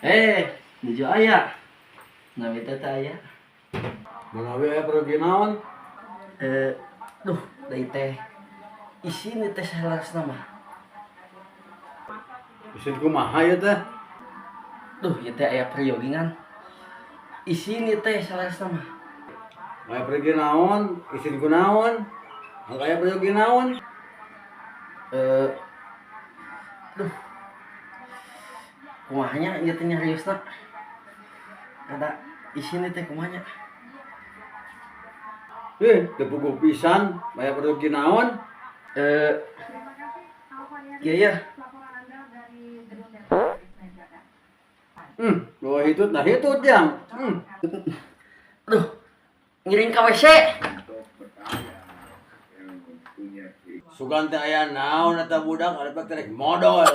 Eh, nuju aya. Nami teh teu aya. Manawi aya pergi naon? Eh, duh, deui teh. Isin teh salarasna mah. Isin kumaha ieu teh? Duh, ieu teh aya peryogi ngan. Isin teh salarasna mah. Aya pergi naon? Isin ku naon? Aya pergi naon? Eh, duh. Kumaha nya ieu teh nyariosna? Ada isin teh kumaha nya? Eh, teu puguh pisan, aya pergi naon? Eh, iya ya. Bawa hitut nah hitut jang. Duh, ngiring ka WC. Sugan teh aya naon eta budak ari rek modol.